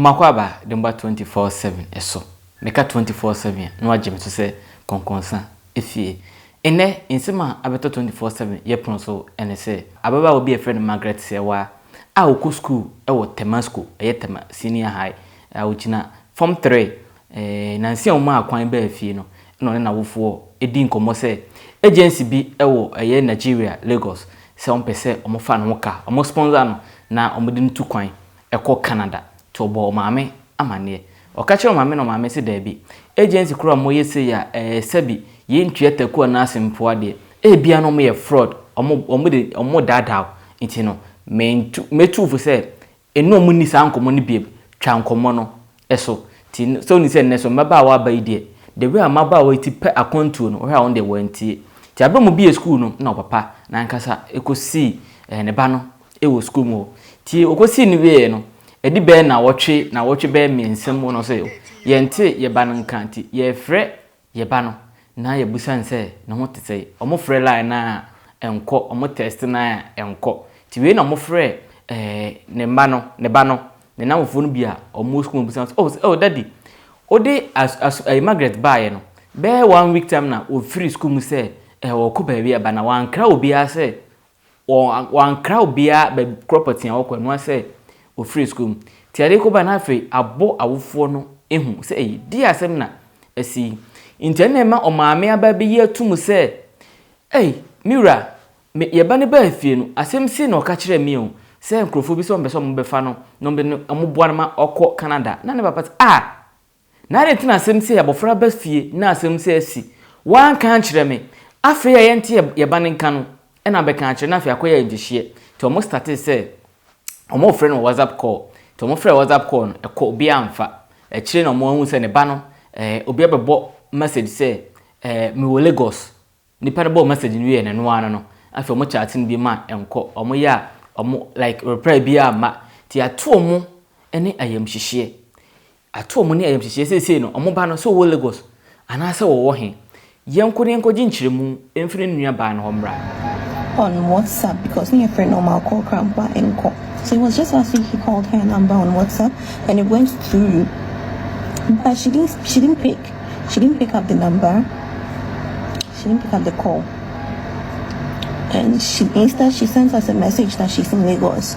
Mmakwaaba de mba 24/7 so. Meka 24/7 a, na wagye me so sɛ kɔnkɔnsa efie. Nnɛ, nsɛm a abɛtɔ 24/7 yɛ pono so ne sɛ, ababaawa bi a yɛfrɛ no Margaret Serwaa a ɔkɔ sukuu wɔ Temasco, ɛyɛ Tema Senior High, a ɔgyina Form 3, nnansa a wɔmaa kwan baa fie no, na ɔne n'awofoɔ di nkɔmmɔ sɛ agency bi wɔ ɛyɛ Nigeria, Lagos, sɛ wɔpɛ sɛ wɔfa ne ho ka, wɔn sponsor no na wɔde no tu kwan kɔ Canada. Nti ɔbɔɔ ɔmaame amaneɛ. Ɔka kyerɛɛ ɔmaame na ɔmaame se daabi. Agency korɔ a wɔyɛ sei a ɛɛ sɛbi yɛntua taku anaa asempoa deɛ, ebia na wɔyɛ fraud, wɔn wɔn de wɔredaadaa wo. Nti no, mentu mɛtu wo fo sɛ Eno ɔmo nni saa nkɔmɔ no biom, twa nkɔmɔ no so. Nti sɛ wonim sɛ nnɛ so mmabaawa aba yi deɛ, the way a mmabaawa yi ti pɛ akwantuo no, wohwɛ a wɔn deɛ wɔantie. Nti aberɛ a ɔmo bie sukuu no na ɔpapa n'ankasa kɔsii ne ba no wɔ sukuu mu hɔ. Nti ɔkɔsii no wieɛ no, ɛdi bɛyɛ nnawɔtwe, nnawɔtwe bɛyɛ mmiɛnsa mu na ɔsɛ yɛnte yɛ ba no nka nti yɛrefrɛ Yɛ ba no na yɛ bisa no sɛ ne ho te sɛn. Ɔmo frɛ line no a ɛnkɔ, ɔmo text no a ɛnkɔ. Nti wei na ɔmo frɛ ɛɛ ne mma no, ne ba no, ne nnamfofoɔ no bi a ɔmo wɔ sukuu mu bisa no sɛ oh, oh daddy, wode as as ɛɛ Margaret baeɛ no, bɛyɛ one week time na ɔfiri sukuu mu sɛ ɛɛ ɔrekɔ baabi aba na wankra obiara sɛ Wɔankra obiara baabi korɔ pɔtee a ɔkɔ, ɛno ara sɛ ɔfiri sukuu mu. Nti adeɛ kɔ ba na afei abɔ awofoɔ no hu sɛ ei, deɛ asɛm na asi yi. Nti ɛno na ɛma ɔmaame aba abɛyi ato mu sɛ, ei, me wura, me, yɛn ba no baa fie no, asɛm sei na ɔka kyerɛɛ me o, sɛ nkurɔfoɔ bi sɛ wɔpɛ sɛ wɔbɛfa no na wɔde no, wɔboa no ma ɔkɔ Canada. Na ne papa sɛ, ah! Na adɛn nti na asɛm sei, abɔfra ba fie na asɛm sei asi, woanka ankyerɛ me? Afei a yɛnte yɛ ba no nka no na abɛka akyerɛ na afei akɔyɛ ayamhyehyeɛ. Nti wɔn startee sɛ wɔn refrɛ no wɔ WhatsApp call. Nti wɔn frɛ WhatsApp call no, ɛkɔ obiara amfa. Akyire na wɔn ahu sɛ ne ba no, eh, obi abɛbɔ message sɛ, eh, mewɔ Lagos. Nipa no bɔɔ message no wieɛ no, ɛno ara no no, afei wɔn chat no bi ma ɛnkɔ. Wɔn yɛ a, wɔn like reply biara mma. Nti ato wɔn ne ayamhyehyeɛ. Ato wɔn ne ayamhyehyeɛ seesei no wɔn ba no sɛ ɔwɔ Lagos anaasɛ ɔwɔ he, yɛnkɔ na yɛnkɔgye nkyerɛmu mfiri ne nua baa no hɔ mmra. On WhatsApp because ne yɛfrɛ no ɔma call koraa mpo a ɛnkɔ so it was just last week he called her number on WhatsApp and it went through but she didn't she didn't pick she didn't pick up the number she didn't pick up the call and she instead she sent us a message that she's in Lagos.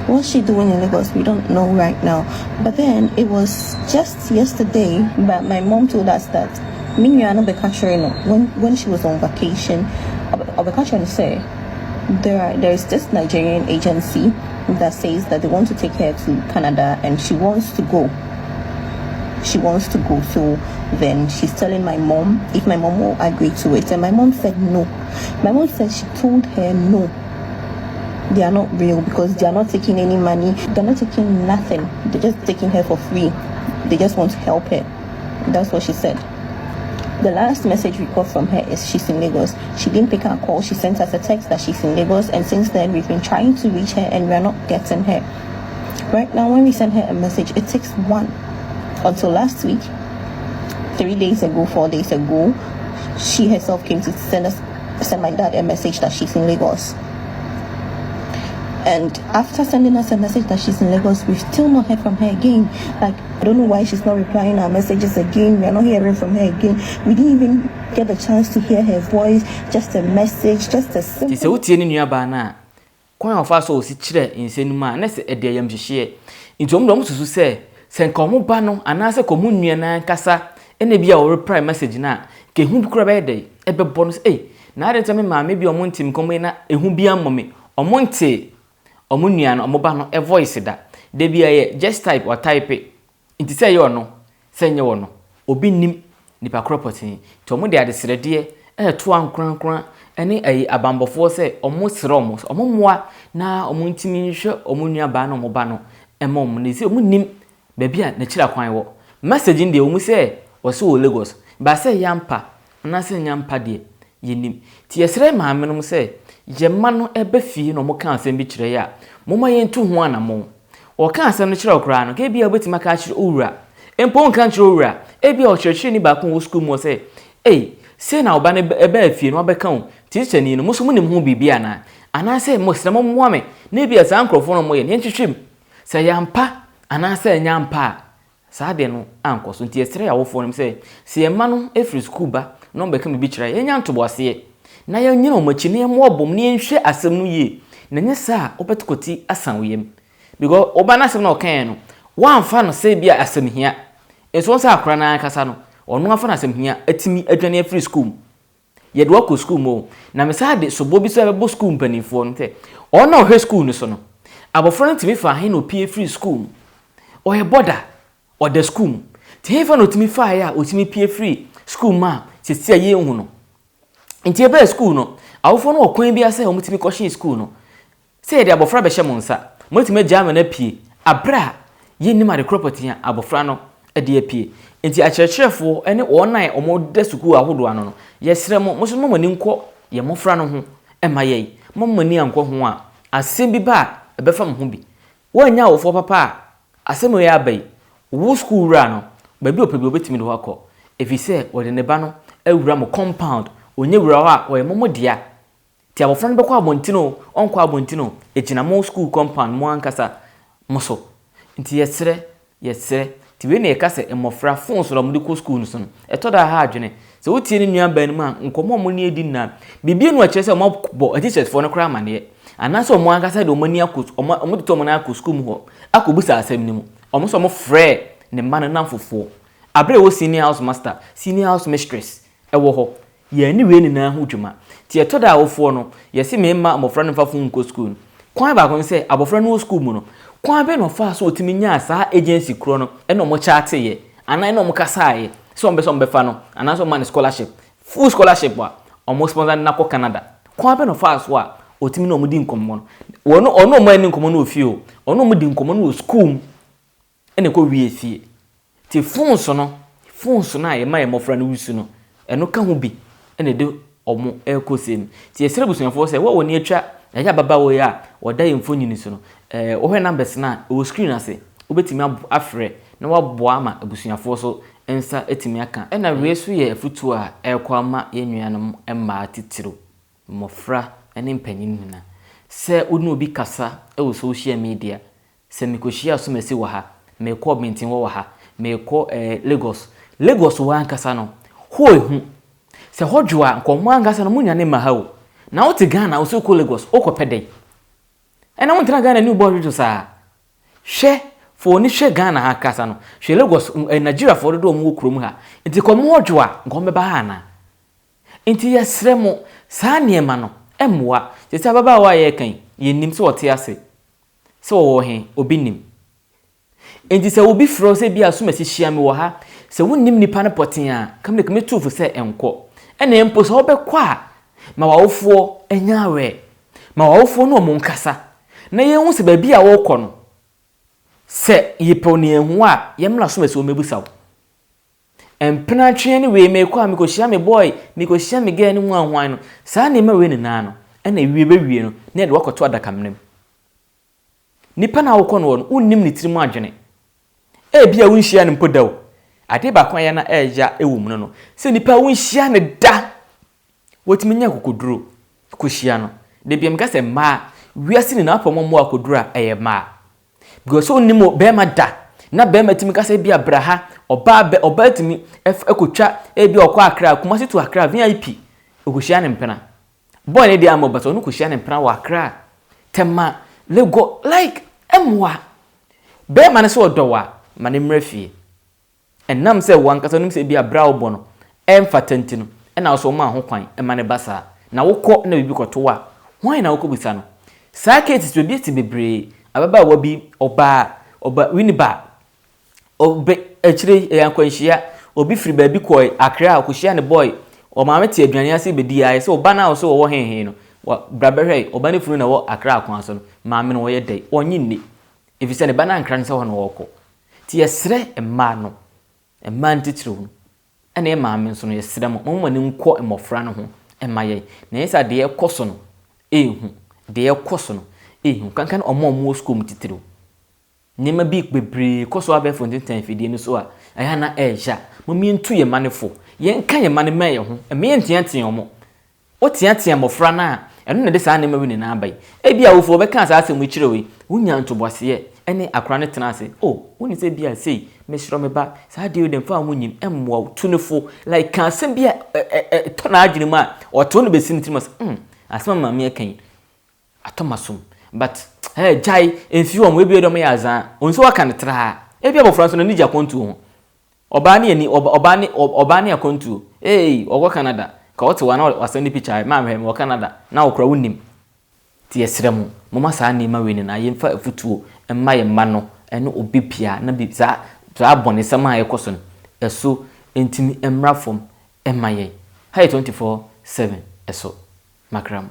What's she doing in Lagos? We don't know right now. But then it was just yesterday, but my mom told us that when when she was on vacation, say there is this Nigerian agency that says that they want to take her to Canada and she wants to go. She wants to go. So then she's telling my mom if my mom will agree to it. And my mom said no. My mom said she told her no. They are not real because they are not taking any money. They're not taking nothing. They're just taking her for free. They just want to help her. That's what she said. The last message we got from her is she's in Lagos. She didn't pick our call. She sent us a text that she's in Lagos, and since then we've been trying to reach her and we're not getting her. Right now, when we send her a message, it takes one. Until last week, 3 days ago, 4 days ago, she herself came to send my dad a message that she's in Lagos. And after sending us a message that she's in Lagos, we've still not heard from her again. Like, I don't know why she's not replying our messages again. We are not hearing from her again. We didn't even get the chance to hear her voice, just a message, just a simple. Nti sɛ wotie ne nuabaa no a, kwan a ɔfa so ɔsi kyerɛ nsɛm no mu a, na sɛ ɛde ayamhyehyeɛ. Nti wɔn de wɔn susu sɛ, sɛ nka wɔn ba no anaasɛ ka wɔn nua no ankasa ɛna bi a ɔreply message no a, nka ehu bi koraa bɛyɛ dɛ ɛbɛbɔ no sɛ, ei, na adɛn nti me maame bi a wɔn nte nkɔmmɔ yi na ehu bi ammɔ me. Wɔn nte wɔn nua no, wɔn ba no voice da. Da bi ɛyɛ just type, ɔtype. Nti sɛ ɛyɛ ɔno, sɛ ɛnyɛ ɔno, obi nnim nipa korɔ pɔtee. Nti wɔn de adesrɛdeɛ ɛreto ankorankora ne ɛyi abanbɔfoɔ sɛ wɔn srɛ wɔn sɛ wɔn mmoa na wɔn ntumi nhwɛ wɔn nuabaa ne wɔn ba no mma wɔn. Na ɛsɛ wɔn nnim baabi a n'akyiri akwan wɔ. Message no deɛ ɛwɔ mu sɛ wɔse wɔ Lagos, but sɛ ɛyɛ ampa anaasɛ ɛnyɛ ampa deɛ, yɛnnim. Nti yɛsrɛ maamenom sɛ yɛn mma no ba fie na wɔka asɛm bi kyerɛ yɛn a, momma yɛntu ho anammɔn. Wɔka asɛm no kyerɛ wo koraa no, nka ebia wobɛtumi aka akyerɛ owura. Mpo wonka nkyerɛ owura, ebia ɔkyerɛkyerɛni baako a ɔwɔ sukuu mu hɔ sɛ, Ei, sei na wo ba no baa fie no wabɛka o, tikyani no, mo nso monim ho biribi anaa? Anaasɛ mesrɛ mommoa me na ebia saa nkurɔfoɔ no a wɔyɛ no, yɛnhwehwɛ mu sɛ ɛyɛ ampa anaasɛ ɛnyɛ ampa a, saa adeɛ no ankɔ so. Nti yɛsrɛ yɛn awofoɔ nom sɛ, sɛ yɛn mma no firi sukuu ba na wɔbɛka biribi kyerɛ a, yɛnya ntoboaseɛ na yɛnyina wɔn akyi na yɛmmoa bom na yɛnhwɛ asɛm no yie. Na ɛnyɛ saa a, wobɛte kɔti asan wo yam. Because wo ba no asɛm no a ɔkaeɛ no, woamfa no sɛ bi a asɛm hia. Nso wo sɛ akora no ankasa no, ɔno afa no asɛm hia atumi adwane afiri sukuu mu. Yɛde wo akɔ sukuu mu o. Na mesan de soboɔ bi nso bɛbɔ sukuu mpanimfoɔ no sɛ, wɔn a wɔhwɛ sukuu no so no, abɔfra no tumi fa he na ɔpue firi sukuu mu? Ɔyɛ bɔda, ɔda sukuu mu. Nti hefa na ɔtumi faeɛ a ɔtumi pue firi sukuu mu a seesei a yɛnhu no? Nti ɛbɛɛ sukuu no, awofoɔ no wɔ kwan biara sɛ wɔtumi kɔhyee sukuu no. Sɛ yɛde abɔfra bɛhyɛ mo nsa, moatumi agyaa ama no apue bere a yennim ade koro pɔtee a abɔfra no de apue. Enti akyerɛkyerɛfoɔ ne wɔn a wɔda sukuu ahodoɔ ano no, yɛsrɛ mo, mo nso momma mo ani nkɔ yɛn mmɔfra no ho mma yɛn. Momma mo ani ankɔ ho a, asɛm bi ba a, ɛbɛfa mo ho bi. Woannya awofoɔ papa a, asɛm wei aba yi, wo sukuu wura no, baabi a ɔpɛ biara ɔbɛtumi de wo akɔ, ɛfiri sɛ ɔde ne ba no awura mo compound, ɔnya wura hɔ a, ɔyɛ mo mo dea. Nti abɔfra no bɛkɔ abɔnten o, ɔnkɔ abɔnten o, ɛgyina mo school compound mo ankasa mo so. Nti yɛsrɛ, yɛsrɛ. Nti wei na yɛka sɛ mmɔfra phones na wɔde kɔ school no so no, ɛtɔ da a ha adwene. Sɛ wotie ne nua baa no mu a, nkɔmmɔ a wɔne adi nyinaa, biribi anu a ɛkyerɛ sɛ wɔabɔ ateacherfoɔ no koraa amaneɛ. Anaasɛ wɔn ankasa de wɔn ani akɔ, wɔn wɔde wɔn nan akɔ school mu hɔ akɔbisa asɛm no mu. Wɔn nso wɔfrɛɛ ne mma no nnamfofoɔ. Aberɛ a ɛwɔ senior house master, senior house mistress ɛwɔ hɔ. Yɛanni wei nyinaa ho dwuma. Nti ɛtɔ da a awofoɔ no, yɛse memma mmɔfra no mfa fon nkɔ sukuu no. Kwan baako ne sɛ, abɔfra no wɔ sukuu mu no, kwan bɛn na ɔfaa so ɔtumi nyaa saa agency korɔ no ɛne wɔn kyateeɛ anaa ɛne wɔn kasaaeɛ sɛ wɔn pɛ sɛ wɔn bɛfa no anaasɛ wɔn ma no scholarship, full scholarship a wɔn sponsor no akɔ Canada. Kwan bɛn na ɔfaa so a ɔtumi ne wɔn di nkɔmmɔ no? Wɔn, ɔne wɔn anni nkɔmmɔ no wɔ fie o, ɔne wɔn di nkɔmmɔ no wɔ sukuu mu. ɛna ɛkɔ wie fie. Nti phones no, phones no a yɛma yɛn mmɔfra no use no, ɛno ka ho bi ɛna ɛde wɔn ɛrekɔ sei no. Nti yɛsrɛ abusuafoɔ sɛ, wo a w'ani atwa ɛyɛ ababaawa yi a ɔda yɛn mfonini so no, ɛɛ wohwɛ numbers no a ɛwɔ screen ase, wobɛtumi afrɛ na waboa ama abusuafoɔ so nsa atumi aka. Ɛna wei nso yɛ afutuo a ɛrekɔ ama yɛn nuanom mmaa titiriw, mmɔfra ne mpanyin nyinaa. Sɛ wo ne obi kasa wɔ social media, Sɛ mekɔhyia Asomasi wɔ ha, merekɔ Ɔbenten hɔ wɔ ha, merekɔ eh, Lagos. Lagos hɔ ankasa no, hɔ ehu. Sɛ hɔ dwo a, nka ɔmo ankasa no, ɔmo nwane mma ha o. Na wote Ghana, wo sɛ wokɔ Lagos, wokɔpɛ dɛn? Ɛna wontena Ghana ni wobɔ dwodwo saa. Hwɛ, fa w'ani hwɛ Ghana ha ankasa no. Hwɛ Lagos, eh, Nigeriafoɔ dodoɔ a ɔmo wɔ kurom ha. Nti ka ɔmo hɔ dwo a, nka ɔmo bɛba ha anaa? Nti yɛsrɛ mo, saa nneɛma no, ɛmmoa. Seesei ababaawa a yɛreka yi, yɛnnim sɛ ɔte ase. Sɛ wɔwɔ he, obi nnim. Enti sɛ obi frɛ wo sɛ ebia Asumasi hyia me wɔ ha, sɛ wonnim nipa no pɔtee a, ka me metu wo fo sɛ nkɔ. Ɛna mpo sɛ wobɛkɔ a, ma w'awofoɔ nyɛ aware. Ma w'awofoɔ ne wɔn nkasa, na yɛnhu sɛ baabi a worekɔ no, sɛ yɛpɛ wo na yɛanhu wo a, yɛmmra Asumasi hɔ mmɛbisa wo. Mpenatweɛ ne wei, merekɔ a mekɔhyia me boy, mekɔhyia me girl ne hwan hwan no, saa nneɛma wei nyinaa no, ɛna ewie bɛwie no, na yɛde wo akɔto adakamena mu. Nipa no a wokɔ no hɔ no, wonnim ne tirim adwene. Ebia wonhyia no mpo da o. Adeɛ baako a ɛyɛ na ɛya wɔ mu no no, sɛ nipa a wonhyia no da, wotumi nya akokoduro kɔhyia no. Da bia meka sɛ mmaa, wiase nyinaa wopɛ wɔn mmoa akoduro a, ɛyɛ mmaa. Because sɛ wonim bɛrima da, na bɛrima tumi ka sɛ ebia bra ha, ɔbaa bɛ ɔbaa tumi ɛkɔtwa ebia ɔkɔ Accra, Kumasi to Accra, VIP, ɔkɔhyia ne mpena. Boy ne deɛ ama but ɔno kɔhyia ne mpena wɔ Accra, Tema, Lagos, like ɛmmoa. Bɛrima no sɛ ɔdɔ wo a, ma no mmra fie. Ɛnam sɛ wo ankasa wonim sɛ ebia bere a wobɔ no ɛmfata nti no, ɛna wo nso womaa ho kwan ma no ba saa. Na wokɔ na biribi kɔto wo a, hwan na wokɔbisa no? Saa cases wei, ebi asi bebree. Ababaawa bi, ɔbaa, ɔba Winneba, ɔbɛ, akyire yi, ɛyɛ akwanhyia, obi firi baabi kɔe, Accra, ɔkɔhyiaa ne boy, ɔmaame te aduane ase rebɛdi a, ayɛ sɛ ɔba no a ɔse ɔwɔ hehe no, wa, bra bɛhwɛ, ɔba no funu na ɛwɔ Accra kwan so no, maame no ɔyɛ dɛn? Ɔnnye nni. Ɛfiri sɛ ne ba no ankra no sɛ hɔ na ɔrekɔ. Nti yɛsrɛ mmaa no, mmaa ntitiriw no, ɛna yɛn maame nso no, yɛsrɛ mo, momma mo ani nkɔ mmɔfra no ho mma yɛn. Na ɛnyɛ sɛ deɛ ɛrekɔ so no ɛrehu, deɛ ɛrekɔ so no ɛrehu, kankan wɔn a wɔwɔ sukuu mu titiriw. Nneɛma bi bebree kɔ so abɛɛfo ntentan afidie no so a, ɛyɛ a na ɛreya. Momma yɛntu yɛn mma no fo, yɛnka yɛn mma no mmɛn yɛn ho, mma yɛnteatea wɔn. Woteatea mmofra no a, ɛno na ɛde saa nneɛma wei nyinaa ba yi. Ebia awofo wɔbɛka saa asɛm yi kyerɛ wo yi, wonnya ntoboaseɛ. Ɛne akora no tena ase. Oh, wonim sɛ bi a sei, mesrɛ me ba, saa adeɛ wei deɛ mfa wo ho nyim, ɛmmoa wo, tu no fo. Like ka asɛm bi a ɛtɔ n'adwene mu a, ɔto no bɛsi ne tirim ɔsɛ, asɛm a maame aka yi, atɔ m'asom. But, hey, gyae, mfi wɔn, ebi deɛ ɔmo yɛ azaa. Ɔno nso waka no traa. Ebi abɔfra nso n'ani gye akwantuo ho. Ɔbaa ne ani, ɔbaa ne akwantuo. Hey, ɔkɔ Canada. Ka ɔte hɔ na wasend ne picture, maame hwɛ, mewɔ Canada. Na ɔkora wonim. Nti yɛsrɛ mo, momma saa nneɛma wei nyinaa yɛmfa afutuo mma yɛn mma no ɛne obi bia na bi saa bɔnesɛm a ɛkɔ so no, ɛso ntumi mmra fam ɛmma yɛn. Ha yɛ 24/7 ɛso. Makra mo.